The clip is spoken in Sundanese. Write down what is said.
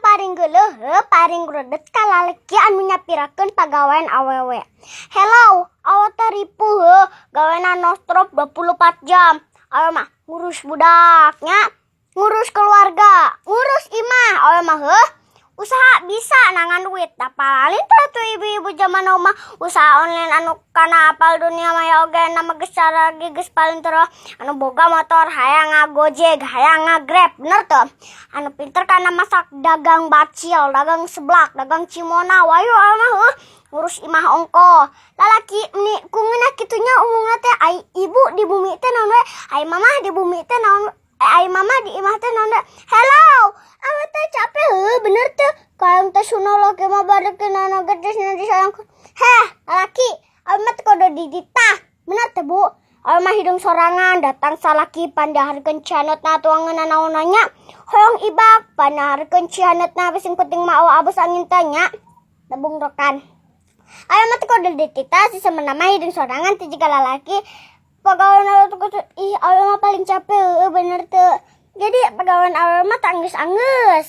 paling geuleuh heuh, paling gredet ka lalaki anu nyapirakeun pagawean awewe. Hello, awewe teh ripuh heuh, gawena nonstop 24 jam. Awewe mah ngurus budaknya, ngurus keluarga, ngurus imah, awewe mah heuh. Usaha bisa nangan duit, da paling teh tuh ibu-ibu zaman now mah usaha online anu kana apal dunia maya oge nama geus cara geus paling terus anu boga motor hayang ngagojek, hayang ngagrab, bener tuh. Anu pinter kana masak, dagang bacil, dagang seblak, dagang cimona, wayo awewe mah heuh, ngurus imah ongko. Lalaki ni ku ngeunah kitu nya umumna teh, ai ibu di bumi teh naon we, ai mamah di bumi teh naon, ai mama di imah teh naon we. Hello, awewe teh capek heuh, bener tuh. Kalau teh sunah laki mah barekeun anu geus disayang. Heh, lalaki, awewe mah teu kudu dititah. Bener teh, Bu? Awewe mah hidung sorangan, datang salaki pandaharkeun cianetna tuangeun naon nya. Hoyong ibak pandaharkeun cianetna, sing penting mah awa abus angin teh nya. Tabung rokan. Awewe mah teu kudu dititah si sebenarnya mah hidung sorangan teh jiga lalaki. Pagawean awewe tuh kudu, ih, awewe mah paling capek heuh, bener teu. Jadi pagawean awewe mah teu anggeus-anggeus.